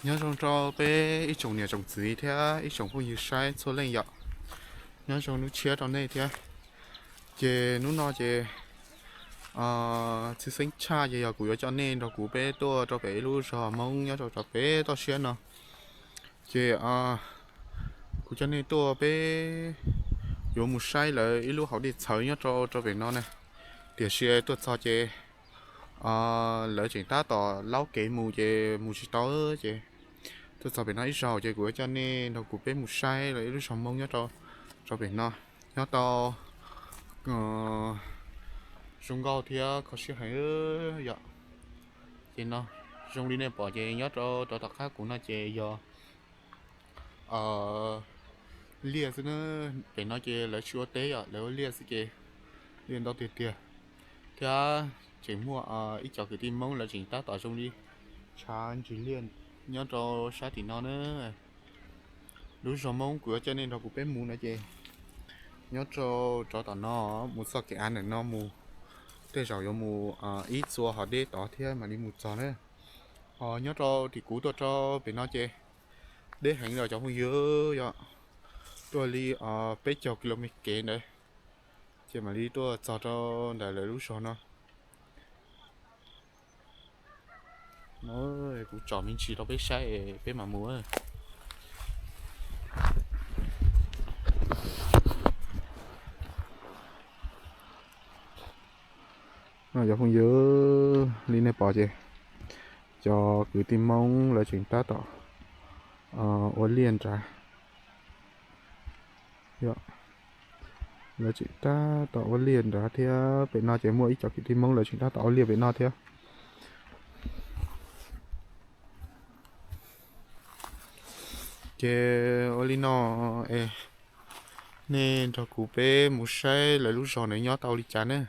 Nyob zoo rau peb ib tsoom niam tsoom txiv thiab ib tsoom phooj ywg saib txhua leej yom. Nyob zoo hnub tshiab rau nej thiab. Ces hnub no ces tshwj xeeb tshaj ces yog kuv yuav coj nej nrog kuv peb tuaj rau pem ib lub zos Hmoob nyob rau rau peb toj siab no. Ces kuv coj nej tuaj peb yuav mus saib lawv ib lub hauv dej txhawv nyob rau rau pem no na. Tiam sis tuaj txog ces lawv tseem tab tom laub kev mus ces mus tsis tau ces tuaj txog pem no ib zaug ces kuv yuav coj nej nrog kuv peb mus saib lawv ib lub zos Hmoob nyob rau rau pem no. Nyob tau zoo nkauj thiab kho siab heev yom. Ces no zoo li nej pom ces nyob rau rau tom qab kuv no ces yog liaj xwb na. Pem no ces lawv tsis ua teb yom, lawv ua liaj xwb ces liaj ntau tiag tiag. Thiab tseem muaj ib co kwv tij Hmoob lawv tseem tab tom zoo li tshav ntsig liaj nyob rau sab tim no na. Lub zos Hmoob kuv yuav coj nej nrog kuv peb mus no ces nyob rau rov tom no mus txoj kev av ntawm no mus, tej zaum yuav mus ib txua hov deb tod thiab mam li mus txog na. Ho nyob rau tim kuv tuaj rau pem no ces deb heev los cov phooj ywg, yog tuaj li peb caug ki lo mev kev ntawd ces mam li tuaj txog rau ntawm lawv lub zos no. Kuv tsom me ntsis rau peb saib peb mam mus. No cov phooj ywg, li nej pom ces cov kwv tij Hmoob lawv tseem tab tom ua liaj nrad. Lawv tseem tab tom ua liaj nrad thiab, pem no ces muaj ib co kwv tij Hmoob lawv tseem tab tom ua liaj pem no thiab. Ces ua li no es nej nrog kuv peb mus saib lawv lub zos nws nyob tau li cas ne.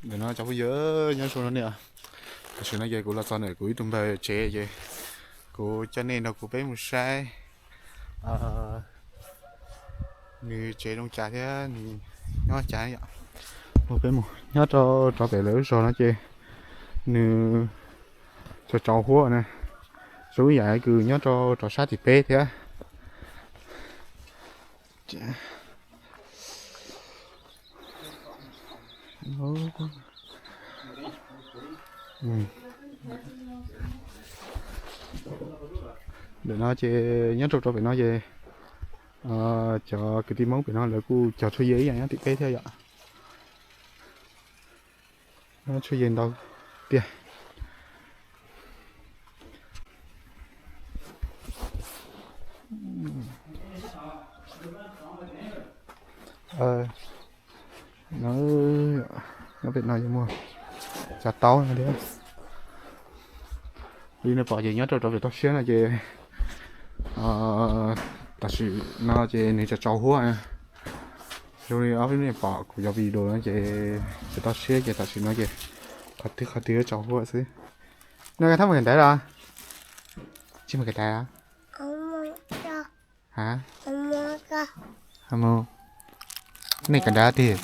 Ntawm no cov phooj ywg nyob zoo no ne. Tam sim no ces kuv los txog ntawm kuv ib tug npawg tsev ces kuv coj nej nrog kuv peb mus saib nws tsev zoo cas thiab nws nyob cas yom. Mus peb mus nyob rau rau pem lawv lub zos no ces nws tsaus tsaus huab na. Zoo ib yam kws nyob rau rau sab tim peb thiab. Ntawm no ces nyob rau rau pem no ces cov kwv tij Hmoob pem no lawv kuj cog tshuaj ye ib yam nyob tim peb thiab yom. Tshuaj ye ntau tiag. Nyob pem no yuav muaj tsav taub no thiab. Li nej pom ces nyob rau rau pem toj siab no ces tam sim no ces nws tsaus tsaus huab. Zoo li ob peb nej pom kuv cov video no ces pem toj siab ces tam sim no ces qhov twg qhov twg tsaus huab xwb. No thab mus kawm ntawv los? Tsis mus kawm ntawv los? Ha? Mus. Nej kawm ntawv tiag?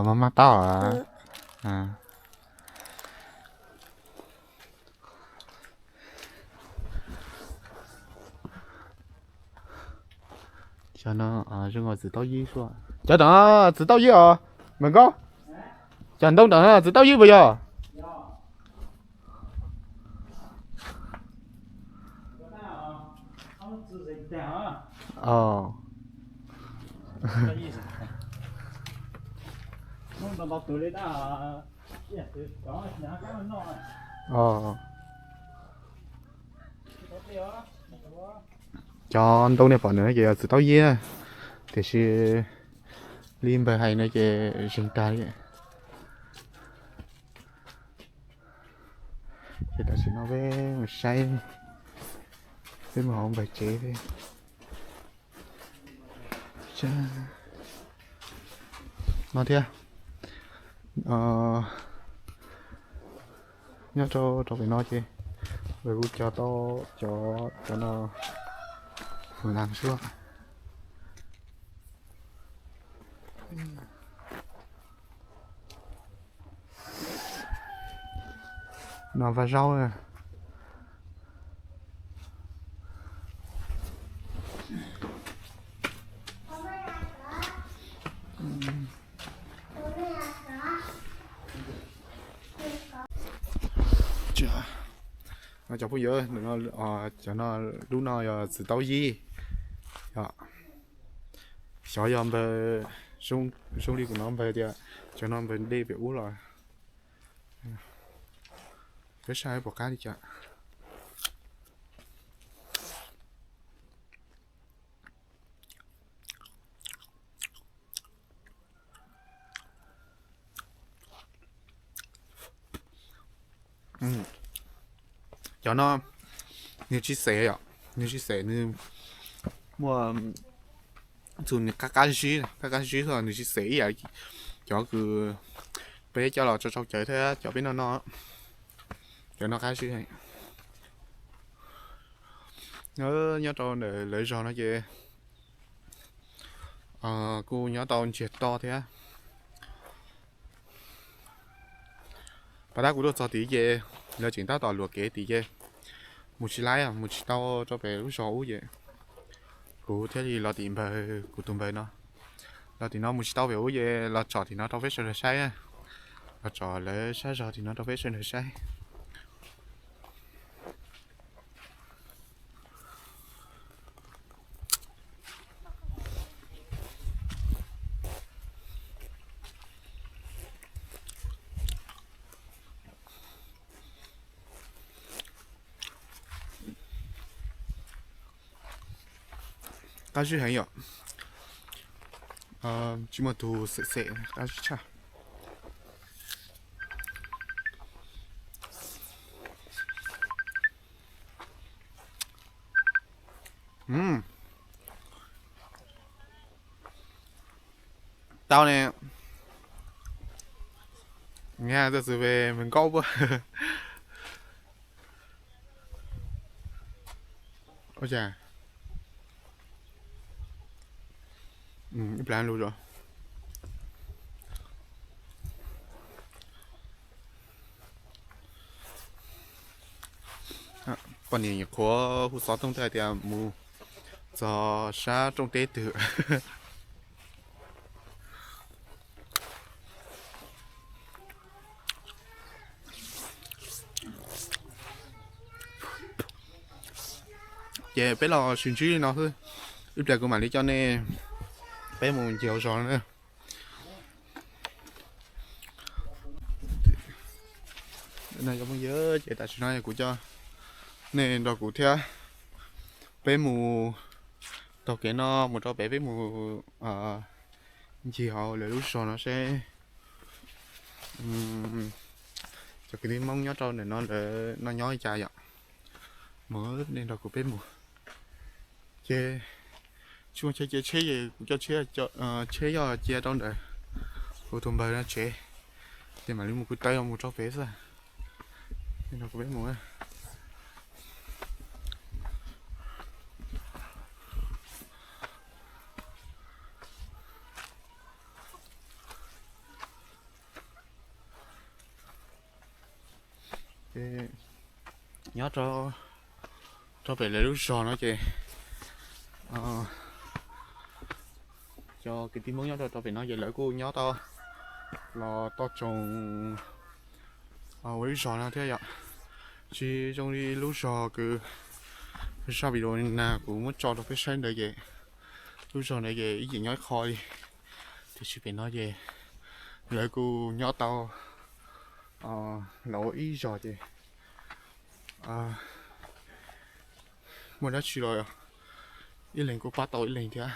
Maj maj taub. Cov no zoo nkaus txiv taub yib xwb. Cov ntawm no txiv taub yib os, Npawg Nkauj? Cov ntoo ntawm no txiv taub yib puas yog? Cov ntoo nej pom no ces yog txiv taub yib, tiam sis li npawg hais no ces zeeg tag li. Ces tam sim no peb mus saib, peb mus hauv npawg tsev no thiab. Nyob rau rau pem no ces lawv kuj cog tau cov cov no hu nas suab. No vaj zaub. Cov phooj ywg, cov no, lub no yog txiv taub yib. Xyov yog npawg, zoo li kuv hnov npawg tias cov no npawg de pem ub los. Peb saib pom qab li cas. Cov no nws tsis xev yom, nws tsis xev, nws muaj txug nws qab qab zib, qab qab zib xwb, nws tsis xev ib yam cov kws peb coj los tso tsau cawv thiab cov peb noj no, cov no qab zib. Nyob rau ntawm lawv zos no ces kuj nyob tau ntsiag to thiab. Pas tab kuv tuaj txog tid ces lawv tseem tab tom luam kev tid ces mus tsis laib, mus tsis tau rau pem lub zos ub ces kuv thiaj li los tim npawg, kuv tus npawg no. Los tim no mus tsis tau pem ub ces los tsom tim no rau peb sawv daws saib, los tsom lawv sab zog tim no rau peb sawv daws saib. Qab zib heev yom. Tsis muaj tus xem xem, qab zib tshaj. Tau ne. Nqa txog xwb pem Npawg Nkauj puab. Ua cas ib plag lug os. Poj niam nyuam qhuav hu xov tooj teb hais tias mus txog sab rooj teb twg. Ces peb los sib ntsib li no xwb, ib pliag kuv mam li coj nej peb mus ncig hauv zos na. Cov phooj ywg, ces tam sim no kuv coj nej nrog kuv thiab peb mus taug kev no mus rau pem, peb mus ncig hauv lawv lub zos no seb. Cov kwv tij Hmoob nyob rau ntawm no lawv noj nyob li cas yom? Mus, nej nrog kuv peb mus. Ces tsis muaj chaw cia tsheb ces kuv coj tsheb, tsheb yog cia rau ntawm kuv tus npawg no tsev, ces mam li mus kuv taw mus rau pem xwb. Nej nrog kuv peb mus. Nyob rau pem lawv lub zos no ces cov kwv tij Hmoob nyob rau rau pem no ces lawv kuj nyob tau los tau tsoom ua lub zos no thiab yom. Tsis zoo li lub zos kws zaj video na kuv muab tso rau peb saib ntawd ces lub zos ntawd ces ib yim nyob ib qho li, tiam sis pem no ces lawv kuj nyob tau los ua ib zos ces muaj dab tsi los ib leeg kuj pab tau ib leeg thiab.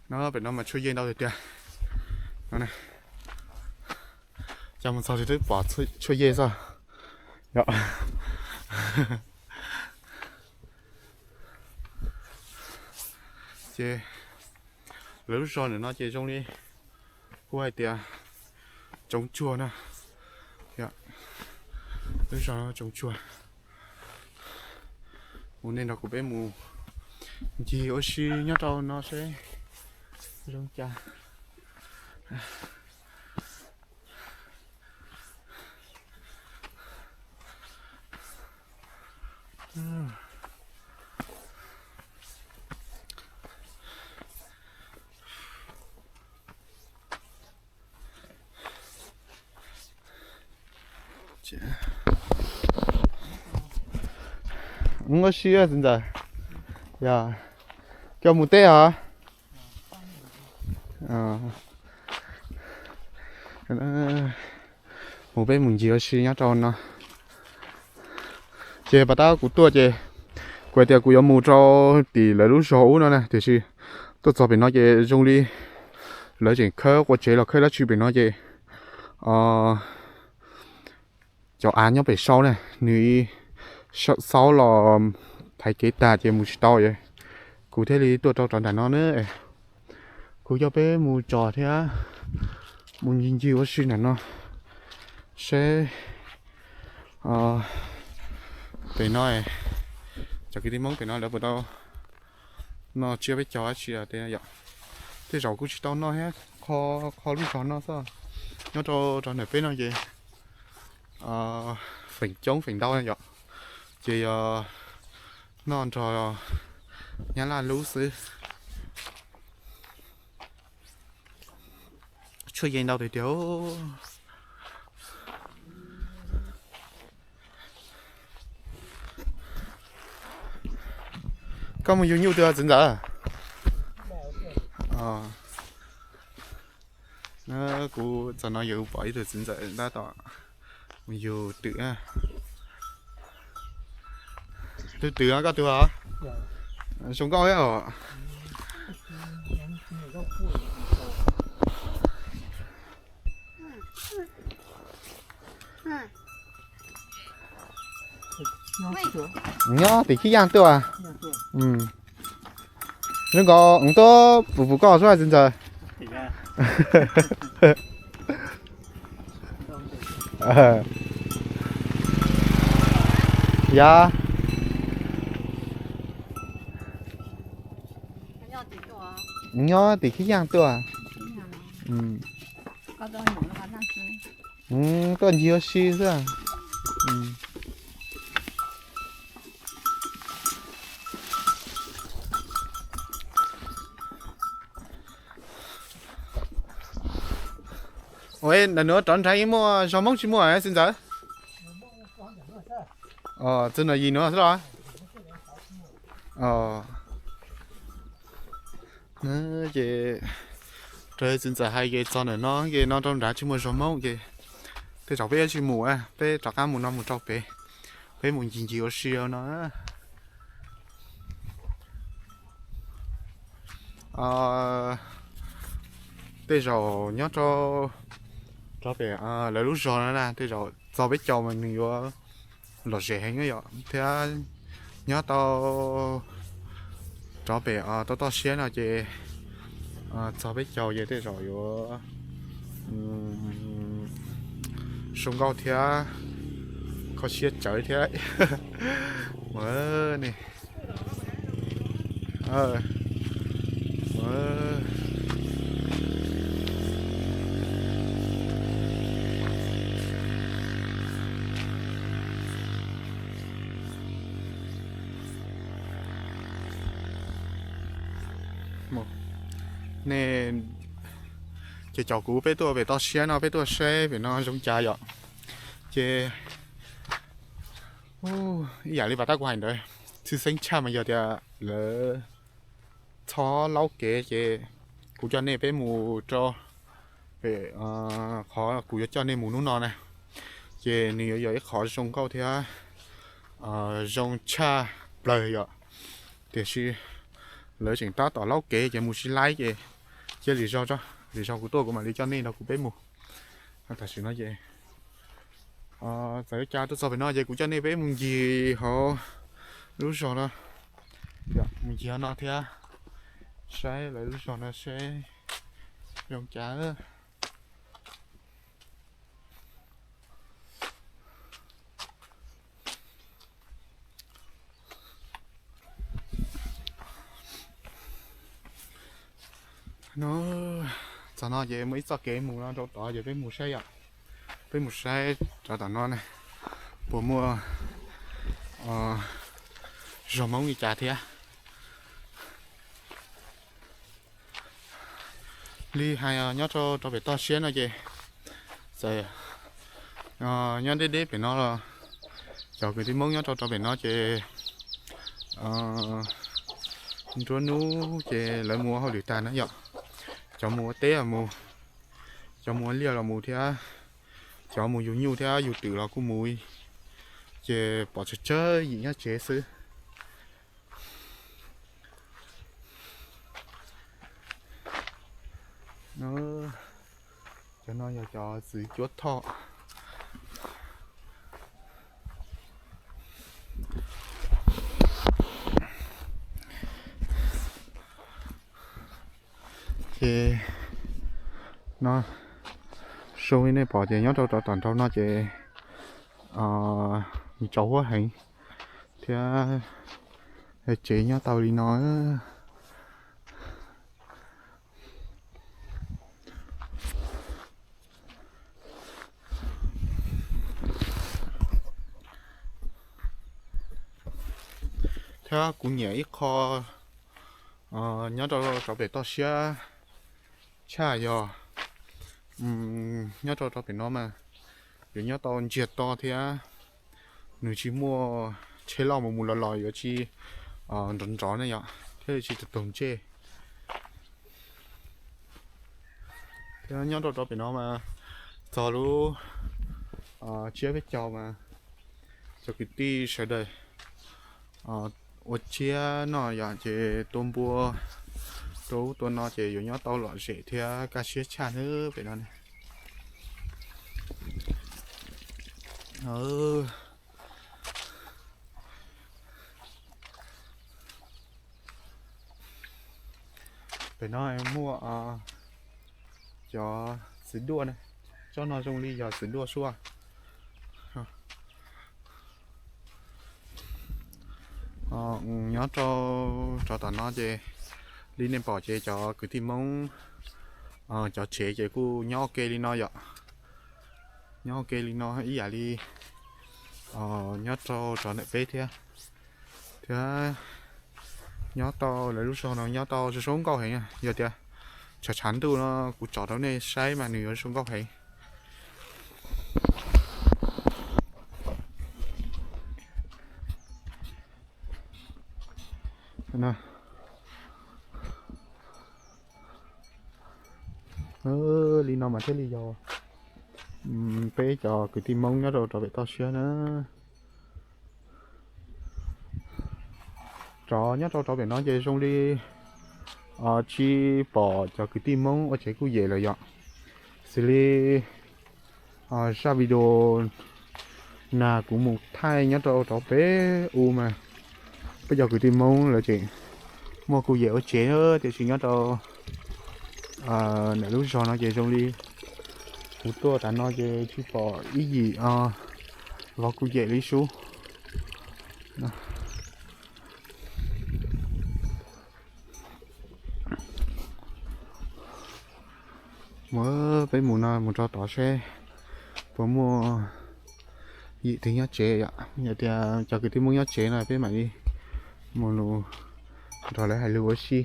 No pem no mas tshuaj yej ntau tiag tiag. Cas mus txog twb pom tshuaj yej xwb yom. Ces lawv lub zos ntawm no ces zoo li hu hais tias Tsoov Tsuag na. Lub zos no Tsoov Tsuag. Mus, nej nrog kuv peb mus ncig ua si nyob rau no seb zoo cas. Ua si txiv ntxawm, yog koj mus teb os? Mus, peb mus ncig ua si nyob rau no. Ces pas tab kuv tuaj ces kuv hais tias kuv yuav mus rau tim lawv lub zos ub no na, tiam sis tuaj txog pem no ces zoo li lawv tseem khawb qua tsev los khawb dab tsi pem no ces cov av nyob pem saud na, nws xaub los thaiv kev tag ces mus tsis tau. Kuv thiaj li tuaj rau rau nram no na. Kuv coj peb mus tsom thiab mus ncig ncig ua si nram no seb pem no cov kwv tij Hmoob pem no lawv puas tau noj tsiab peb caug dab tsi os. Tej zaum kuj tsis tau noj thiab, qhov lub zos no xwb. Nyob rau rau ntawm peb no ces feem coob feem ntau yom, ces yog noj nrog nyab laj lub xwb. Tshuaj yej ntau tiag tiag. Koj mus yug nyuj twg txiv ntxawm? Kuv txog no yus pom ib tug txiv ntxawm tab tom mus yug twm. Tus twm koj tus os? Zoo nkauj os. Nyob tim Khib Yaj tuaj. Zoo nkauj, tuaj pum pum koj xwb txiv ntxawm. Yog nyob tim Khib Yaj tuaj. Tuaj ncig ua si xwb. Ua, ntawm nuav rov nrad muaj zos Moob tsis muaj txiv ntxawm? Txug nuav yim nuav xwb los? Ces raws txiv ntxawm hais ces txog ntawm no ces no rau nrad tsis muaj zos Moob ces tej zaum peb yuav tsis mus, peb rov qab mus no mus rau pem, peb mus ncig ncig ua si no. tej zaum nyob rau, rau pem lawv lub zos no na, tej zaum txog peb caug mas nws yuav lom zem heev yom, thiab nyob tau rov pem toj toj siab no ces txog peb caug ces tej zaum yuav zoo nkauj thiab kho siab tsawv thiab. Ua ne, nej, ces cov kuv peb tuaj pem toj siab no peb tuaj saib pem no zoo cas yom. Ces ib yam li pas tab kuv hais ntawd, tshwj xeeb tshaj mas yog tias lawv txhob laub kev ces kuv coj nej peb mus rau pem qhov kuv yuav coj nej mus hnub no na, ces nws yuav yog ib qhov zoo nkauj thiab zoo tshaj plaws yom. Tiam sis lawv tseem tab tom laub kev ces mus tsis laib ces cia lwm zaus tso, lwm zaus kuv tuaj kuv mam li coj nej nrog kuv peb mus. Tam sim no ces txawm li cas tuaj txog pem no ces kuv coj nej peb mus ncig hauv lub zos no, mus ncig no thiab saib lawv lub zos no seb zoo cas. No, txog no ces muaj ib txoj kev mus no rau tod ces peb mus saib yom. Peb mus saib rau tom no ne, puas muaj zos Hmoob li cas thiab. Li hais nyob rau rau pem toj siab no ces txawm nyob deb deb pem no los cov kwv tij Hmoob nyob rau rau pem no ces nruab hnub ces lawv mus ua hauj lwm tag na yom. Cov mus ua teb los mus, cov mus ua liaj los mus thiab, cov mus yug nyuj thiab yug twm los kuj mus, ces pom tsawg tsawg yim nyob tsev xwb. Cov no yog cov txiv cuab thoj. Ces no zoo li nej pom ces nyob rau rau tom nraud no ces tsaus huab heev thiab, tsev nyob tau li no. Thiab kuv nyiam ib qho nyob rau rau pem toj siab tshaj yog nyob rau rau pem no mas yuav nyob tau ntsiag to thiab nws tsis muaj tsheb loj mus mus los los yuav tsis nrov nrov ne yom, thiab tsis tug tug ntsej. Thiab nyob rau rau pem no mas txog lub tsiab peb caug mas cov kwv tij sawv daws ua tsiab no yom, ces tua npua rau ub tua no ces yuav nyob tau lom zem thiab kaj siab tshaj nawb pem no ne. Pem no muaj cov txiv duaj na, tsob no zoo li yog txiv duaj suaj. Nyob rau rau tom no ces li nej pom ces cov kwv tij Hmoob cov tsev ces kuj nyob ua ke li no yom. Nyob ua ke li no ib yam li nyob rau rau ntawm peb thiab. Thiab nyob tau lawv lub zos no nyob tau zoo zoo nkauj heev, yog tias tshav tshav ntuj no kuv tsom rau nej saib mas nws yuav zoo nkauj heev. Li no mas thiaj li yog peb cov kwv tij Hmoob nyob rau rau pem toj siab na. Cov nyob rau rau pem no ces zoo li tsis pom cov kwv tij Hmoob ua tsev kuj yem lawm yom. Xws li zaj video na kuv mus thaij nyob rau rov pem u mas peb cov kwv tij Hmoob lawv tseem muaj kuj yem ua tsev, tiam sis nyob rau ntawm lub zos no ces zoo li kuv tuaj tas no ces tsis pom ib yim vov kuj yem li sub. Mus, peb mus no mus rau tod seb puas muaj yim twg nyob tsev yom. Yog tias cov kwv tij Hmoob nyob tsev no peb mam li mus nrog lawv hais lus ua si.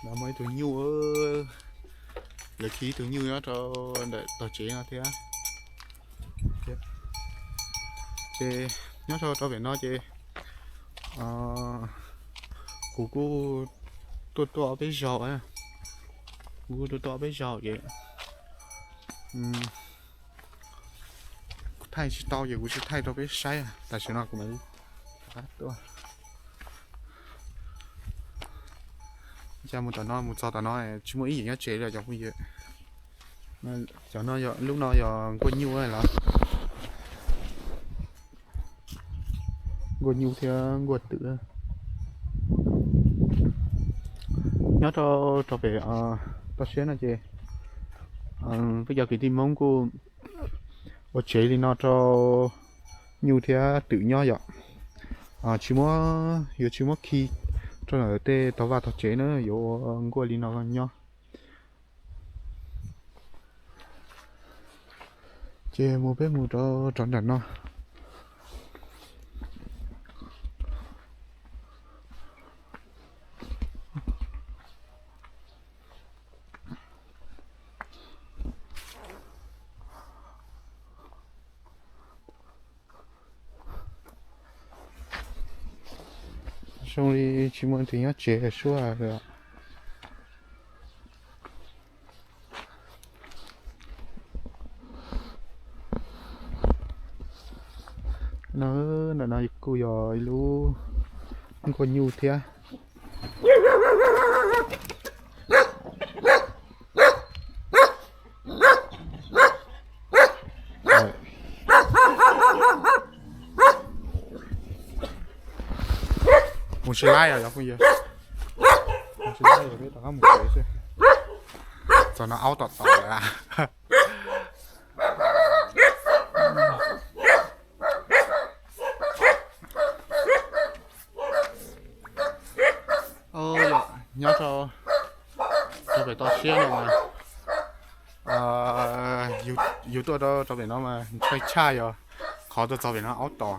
No muaj ib tug nyuj, lawv khi ib tug nyuj nyob rau ntawm tog tsev no thiab. Ces nyob rau rau pem no ces kuv kuj tuaj tuaj ob peb zaug, kuv kuj tuaj tuaj ob peb zaug ces kuv thaij tsis tau ces kuv tsis thaij rau peb saib. Tam sim no kuv mam li tuaj. Cas mus tom no, mus txog tom no tsis muaj ib yim nyob tsev li cov phooj ywg. Cov no, lub no yog nkuaj nyuj los? Nkuaj nyuj thiab nkuaj twm. Nyob rau rau pem toj siab no ces peb cov kwv tij Hmoob kuj ua tsev li no rau nyuj thiab twm nyob yom. Tsis muab, yuav tsis muab khi rau ntawm tej tog vaj tog tsev na, yuav ua nkuaj li no nyob. Ces mus, peb mus rau rov nram no. Zoo li tsis muaj tus nyob tsev suab. No, ntawm no kuj yog ib lub nkuaj nyuj thiab. Mus tsis laib os cov phooj ywg. Mus tsis laib os, peb rov qab mus tsev xwb. Txog no aub tom tom lawm. Nyob rau pem toj siab no mas, yus tuaj rau pem no mas ntshai tshaj yog qhov tuaj txog pem no aub tom.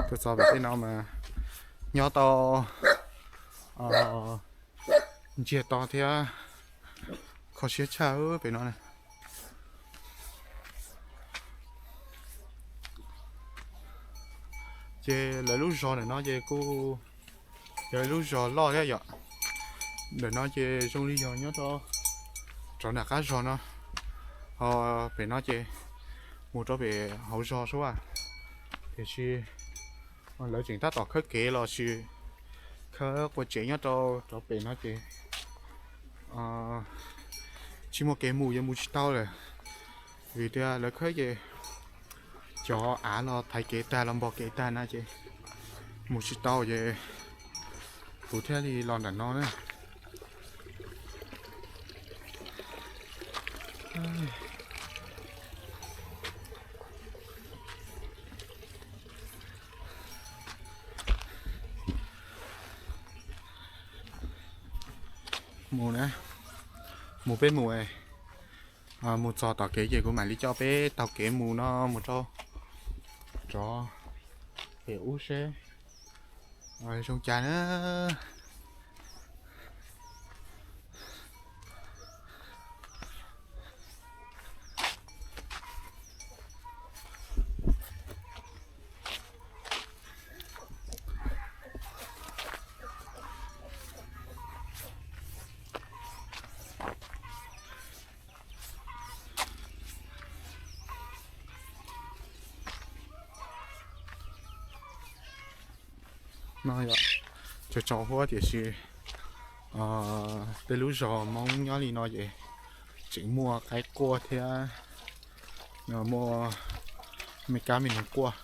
Tuaj txog pem tej no mas nyob tau ntsiag to thiab kho siab tshaj pem no. Ces lawv lub zos ntawm no ces kuj yog lub zos loj thiab yom. Ntawm no ces zoo li yog nyob rau, rau nram qab zos no. Ho pem no ces mus rau pem hauv zos xwb, tiam sis lawv tseem tab tom khawb kev los sis khawb qua tsev nyob rau rau pem no ces tsis muaj kev mus, yuav mus tsis tau lawm. Vim tias lawv khawb ces cov av los thaiv kev tag los npog kev tag na ces mus tsis tau ces kuv thiaj li los nram no na. Mus na, mus peb mus, mus txog tom kev ces kuv mam li coj peb taug kev mus no, mus rau rov pem ub seb zoo cas na. No yog tsaus tsaus huab tiam sis tej lub zos Hmoob nyob li no ces tseem muaj qaib quaj thiab muaj me kab me noog quaj.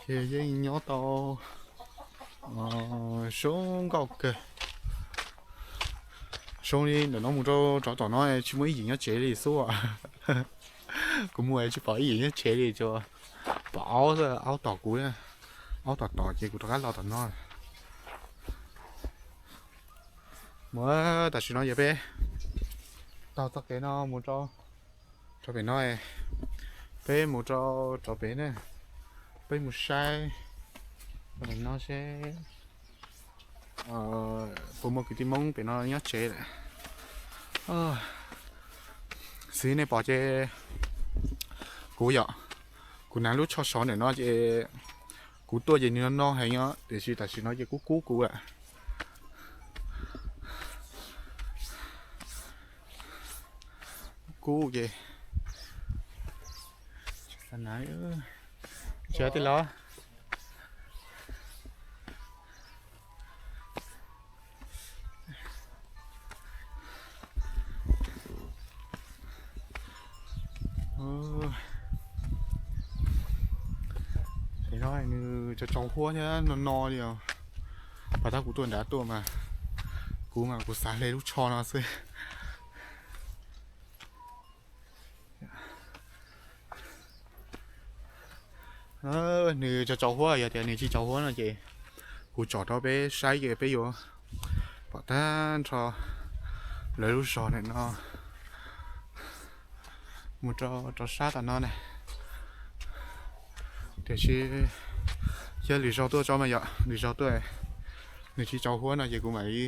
Ces yeej nyob tau zoo nkauj kawg. Zoo li ntawm no mus rau rov tom no tsis muaj ib yim nyob tsev li xwb. Kuv mus tsis pom ib yim nyob tsev li, tsuas pom aub, aub tom kuv, aub tom tom ces kuv rov qab los tom no. Mus, tam sim no yog peb taug txoj kev no mus rau, rau pem no, peb mus rau, rau pem na, peb mus saib rau pem no seb puas muaj kwv tij Hmoob pem no nyob tsev lawm. Xws nej pom ces kuv yom, kuv hnav lub tsho sov ntawm no ces kuv tuaj ces nws no no heev os, tiam sis tam sim no ces kub kub kuv lawm. Kub ces tsis xav hnav. Tsis hnav tej los. Tam no nws tsaus tsaus huab thiab no no li os. Pas tab kuv tuaj nrad tuaj mas kuv mas kuv xav hle lub tsho no xwb. Nws tsaus tsaus huab, yog tias nws tsis tsaus huab no ces kuv tsom rau peb saib ces peb yuav pom tag nrho lawv lub zos ntawm no mus rau, rau sab tom no na. Tiam sis yog lwm zaug tuaj tso mas yom, lwm zaug tuaj nws tsis tsaus huab no ces kuv mam li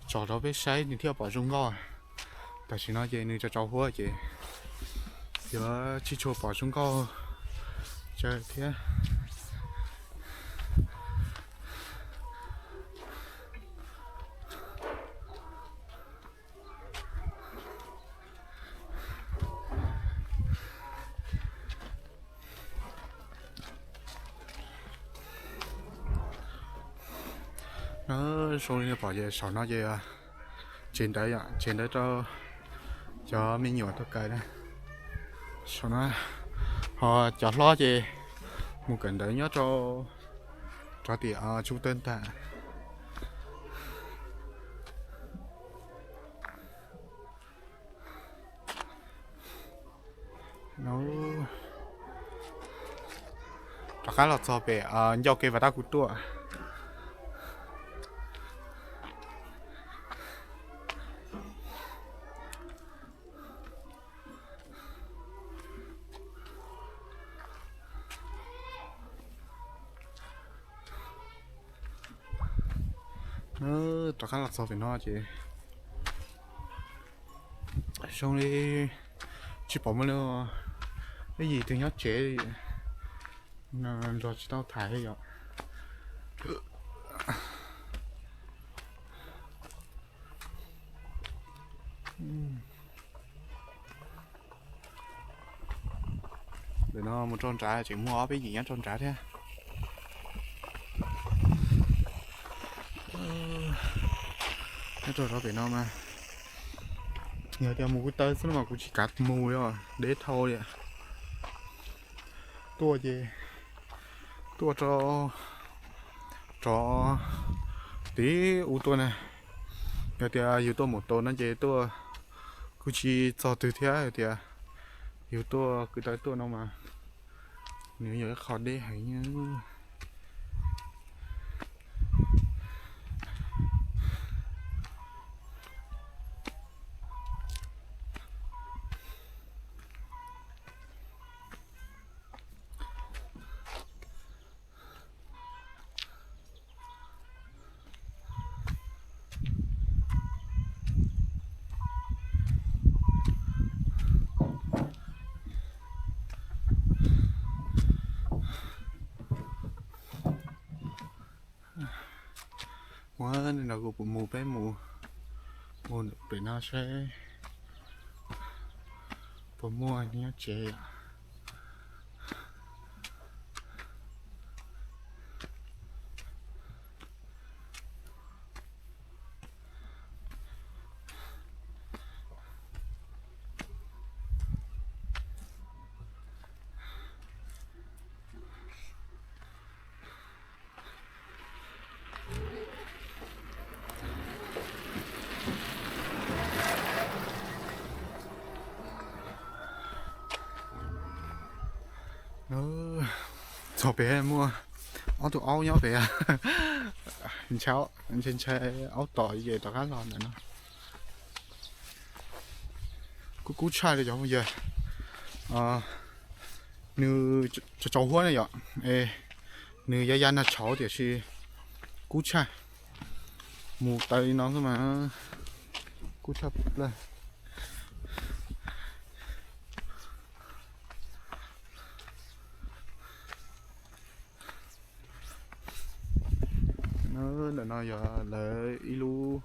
tsom rau peb saib nws thiaj pom zoo nkauj. Tam sim no ces nws tsaus tsaus huab ces yuav tsis tshua pom zoo nkauj tsawg thiab. Zoo li pom ces saum no ces tsev ntawd yom, tsev ntawd rau cov me nyuam tuaj kawm na. Saum no ho cov hlob ces mus kawm ntawv nyob rau rov tim tsub tawb ntag. Rov qab los txog pem ncauj kev pas tab kuv tuaj. Rov qab los txog pem no ces zoo li tsis pom muaj ib yim twg nyob tsev li. Nrog tsis tau tham li yom. Ntawm no mus rau nrad tseem muaj ob peb yim nyob rau nrad thiab. Nyob rau pem no mas yog tias mus kuv taw xwb no mas kuv tsis kav mus li, deb dhau li. Tuaj ces tuaj rau rov tid u tuaj na. Yog tias yus tuaj mus tau no ces tuaj kuj tsis txog twg thiab, yog tias yus tuaj kwv taw tuaj no mas nws yog ib qho deb heev. Ua li no kuv mus, peb mus, mus pem no seb puas muaj nyob tsev. Txog pem muaj ob tug aub nyob pem, ntshai, ntshai ntshai aub tom ces rov qab los ntawm no. Kub kub tshaj li cov phooj ywg. Nws tsaus tsaus huab na yom, nws ya ya nag tshauv tiam sis kub tshaj. Mus taw li no xwb mas kub tshaj plaws. Ntawm no yog lawv ib lub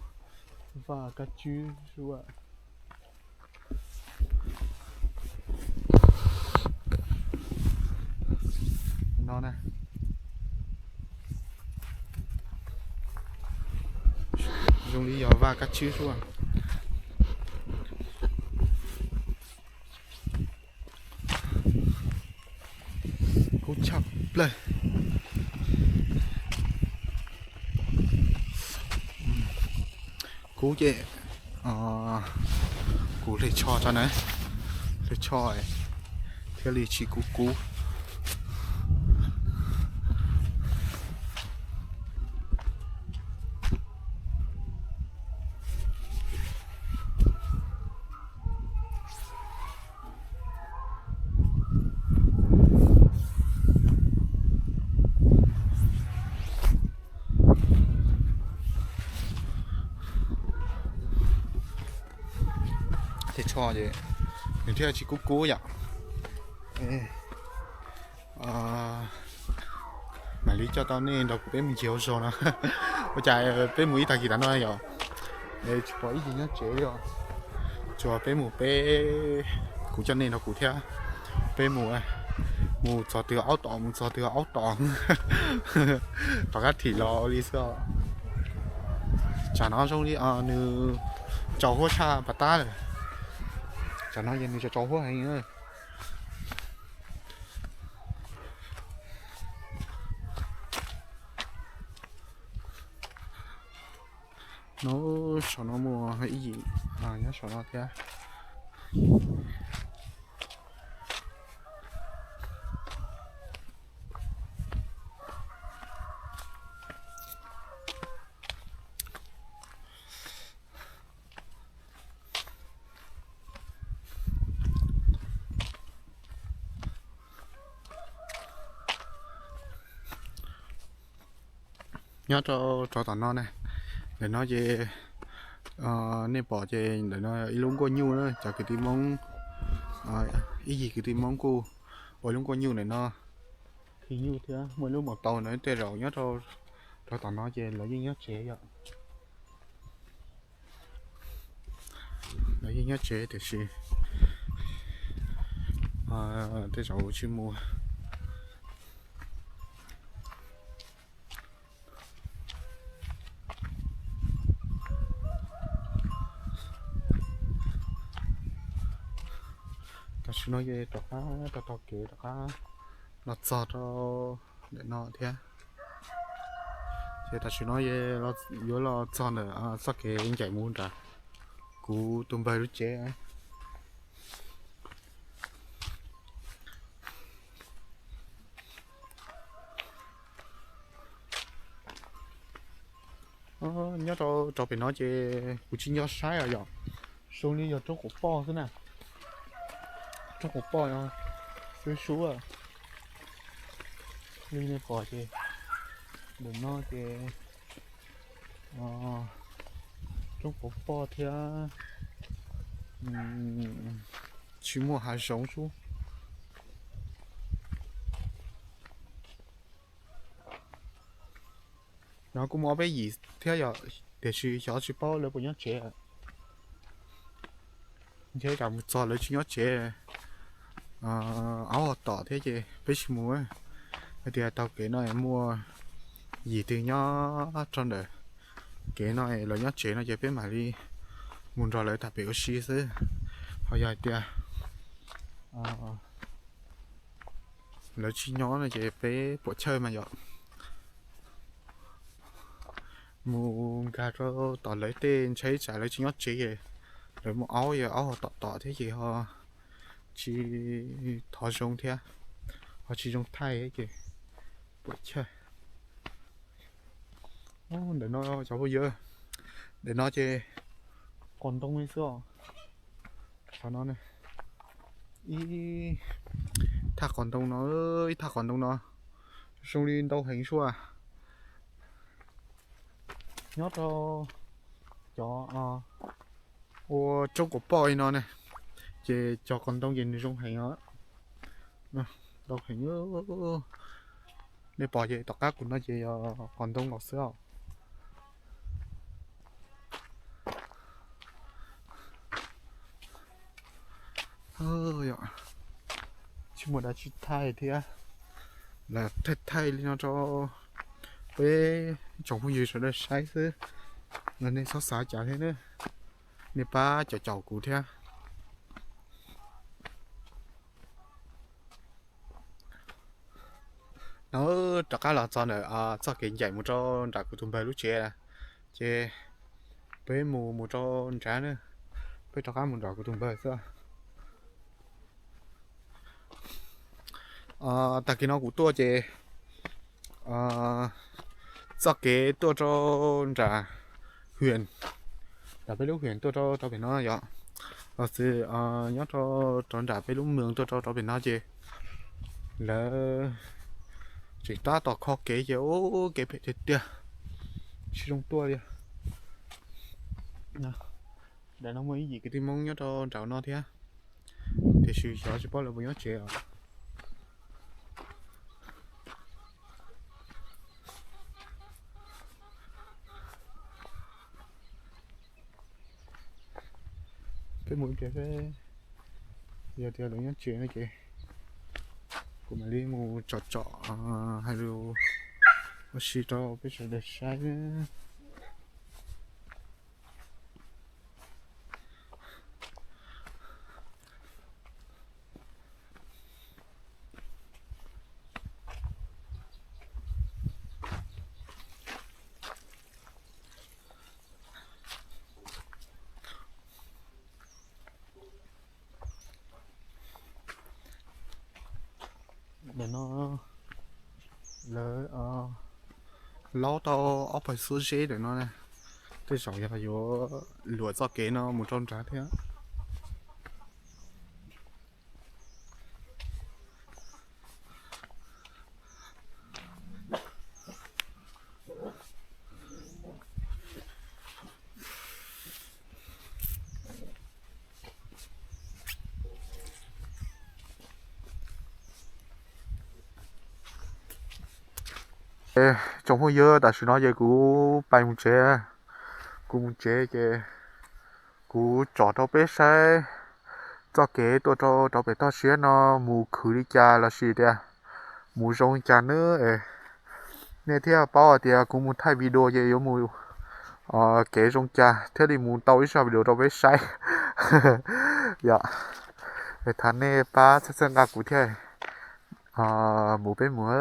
vaj kab tswb sub. No na, zoo li yog vaj kab tswb sub. Kub tshaj plaws. Kub ces kuv hle tsho tso na, hle tsho thiaj li tsis kub kub. Hle tsho ces nws thiaj tsis kub kub yom. Mam li coj tau nej nrog kuv peb mus ncig hauv zos no. Ua cas peb mus ib tag kis tas no yom, tsis pom ib yig nyob tsev li os. Tsuas peb mus peb, kuv coj nej nrog kuv thiab. Peb mus, mus txog twg aub tom, mus txog twg aub tom. Rov qab thim los li xwb os. Tsam no zoo li nws tsaus huab tshaj pas tab lawm. Tsam no yog nws tsaus tsaus huab heev. No, saum no muaj ib yim nyob saum no thiab. Nyob rau rov tom no na, ntawm no ces nej pom ces ntawm no ib lub nkuaj nyuj na, cov kwv tij Hmoob, ib yig kwv tij Hmoob kuj ua lub nkuaj nyuj ntawm no, khi nyuj thiab muaj lub mos taus ntawd. Tej zaum nyob rau rov tom no ces lawv yeej nyob tsev yom. Lawv yeej nyob tsev tiam sis tej zaum tsis mus. Tam sim no ces rov qab taug taug kev rov qab los txog rau ntawm no thiab. Ces tam sim no yuav los txog ntawm txoj kev ncaim mus nram kuv tus npawg lub tsev. Nyob rau rau pem no ces kuv tsis nco saib os yom, zoo li yog roob quav poj xwb na. Roob quav poj no, sub sub li nej pom ces ntawm no ces roob quav poj thiab tsis muaj hav zoov sub. Nov kuj muaj ob peb yim thiab yom, tiam sis xyov tsis paub lawv puas nyob tsev. Ntshe tsam mus txog lawv tsis nyob tsev, aub ho tom thiab ces peb tsis mus. Hais tias taug kev no muaj yim twg nyob rau ntawm kev no lawv nyob tsev no ces peb mam li mus nrog lawv tag pem ua si xwb. Ho yog hais tias lawv tsis nyob no ces peb puam chawj mas yom. Mus nkag rau tom lawv tej ntshai tsam lawv tsis nyob tsev, lawv muaj aub, yog aub ho tom tom thiab ces ho tsis thov zoo thiab. Ho tsis zoo thaij ces puas chawj. Ntawm no cov phooj ywg, ntawm no ces qos ntoo li xwb os. Qhov no ne, ib thaj qos ntoo no, ib thaj qos ntoo no zoo li ntau heev sua. Nyob rau cov ua roob quas poj li no ne, ces cov qos ntoo ces nws zoo heev os. Ntau heev. Nej pom ces tom qab kuv no ces yog qos ntoo los xwb os. Tsis muaj dab tsi thaij thiab, lam thaij thaij li no rau peb tsoom phooj ywg sawv daws saib xwb. Nej txhob xav cas thiab na, nej pab caum caum kuv thiab. No rov qab los txog ntawm txoj kev ncaim mus rau nram kuv tus npawg lub tsev, ces peb mus mus rau nrad na, peb rov qab mus nram kuv tus npawg xwb. Tag kis no kuv tuaj ces txoj kev tuaj rau nram hwm, nram peb lub hwm tuaj rau rau pem no yom, los sis nyob rau rau nram peb lub moos tuaj rau rau pem no ces lawv tseem tab tom kho kev ces ua kev phem tiag tiag, tsis zoo tuaj li. Ntawm no muaj ib yim kwv tij Hmoob nyob rau nram no thiab, tiam sis xyov tsis paub lawv puas nyob tsev os. Peb mus ib pliag seb, yog tias lawv nyob tsev no ces kuv mam li mus tsom tsom hais lus ua si rau peb sawv daws saib. Ntawm no lawv laub tau ob pawg xuab zeb ntawm no, tej zaum yog yuav luam txoj kev no mus rau nrad thiab. Tsoom phooj ywg, tam sim no ces kuv pais mus tsev, kuv mus tsev ces kuv tsom rau peb saib txoj kev tuaj rau rau pem toj siab no mus khwv li cas los sis tias mus zoo li cas nawb. Nej thiaj paub hais tias kuv mus thaij video ces yuav mus kev zoo cas thiaj li mus tau ib zaj video rau peb saib. Yog, tham nej pab txhawb nqa kuv thiab, mus peb mus.